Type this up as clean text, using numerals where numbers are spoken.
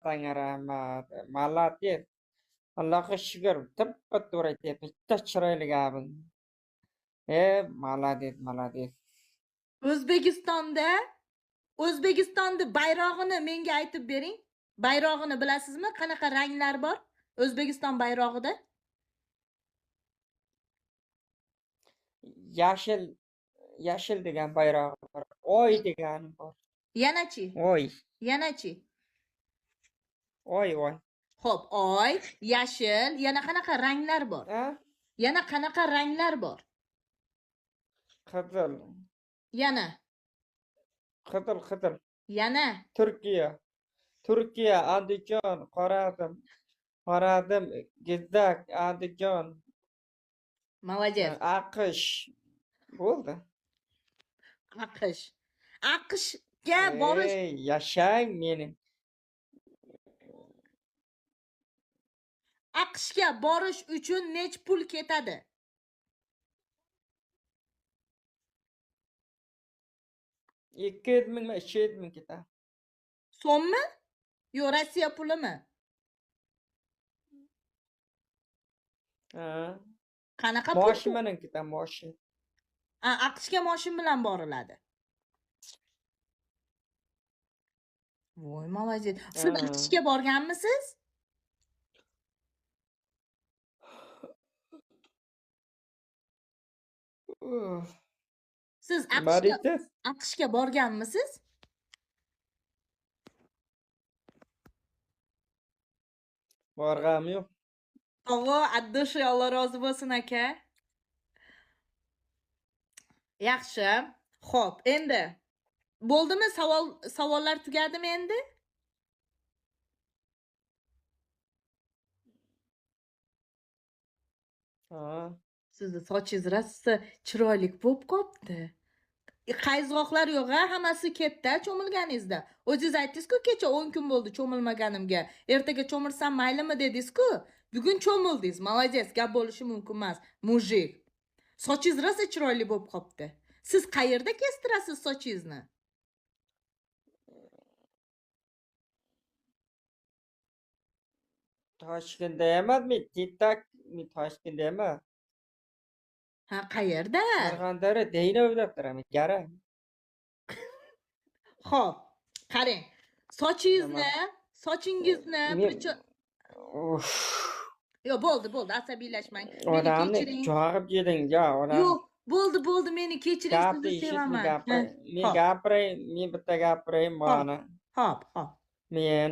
Saňa rahmat. Молодец. Allohga shukur, to'ppa-to'g'ri aytyapti. Bitta chiroyli gaping. Молодец, молодец. O'zbekistonda O'zbekistonni bayrog'ini menga aytib bering. Bayrog'ini bilasizmi? Qanaqa ranglar bor O'zbekiston bayrog'ida? Yashil, yashil degan bayroq bor. Oy degani bor. Yanachi? Oy. Yanachi? Oy, oy. Xo'p, oy, yashil, yana qanaqa ranglar bor? Yana qanaqa ranglar bor? Qizil. Yana. Qizil, qizil. Yana. Turkiya. Turkiya, Andijon, Xorazm. Xorazm, Gizdak, Andijon. Молодец. AQSh. Bo'ldi. AQSh. AQShga borish. Ey, yashang meni. AQShga borish uchun nech pul ketadi? 200 mingmi, 300 ming ketadi. So'mmi? Yo'q, Rossiya pulimi? Ha. Qanaqa pul? Moshin bilan ketadi, moshin. AQShga moshin bilan boriladi. Voy, молодец. Siz AQShga borganmisiz? Siz AQShga borganmisiz? Borganim yo'q. Tog'a, addushi Alloh rozi bo'lsin aka. Yaxshi. Xo'p, endi bo'ldimi? Savollar tugadimi endi? Ha. Sizni sochingiz rosa chiroyli bo'lib qopti. Qayzg'oqlar yo'q, ha, hammasi ketdi cho'milganingizda. O'zingiz aytdingiz-ku, kecha 10 kun bo'ldi cho'milmaganimga. Ertaga cho'milsam maylimi dedingiz-ku. Bugun cho'mildingiz. Молодец, gap bo'lishi mumkin emas. Mujik. Sochingiz rosa chiroyli bo'lib qopti. Siz qayerda kestirasiz sochingizni? Toshkentda emas, men tentak, men Toshkentda emas. Ha, qayerda? Surxondaryo Deynovda turaman, gara. Xo'p, qarang. Sochingizni, sochingizni Yo'q, bo'ldi, bo'ldi, asabiylashmang. Meni kechiring. Chog'ib yeding, ya, odam. Yo'q, bo'ldi, bo'ldi, meni kechiring, sizni sevaman. Men gapiray, men bitta gapiray mana. Xo'p, xo'p. Men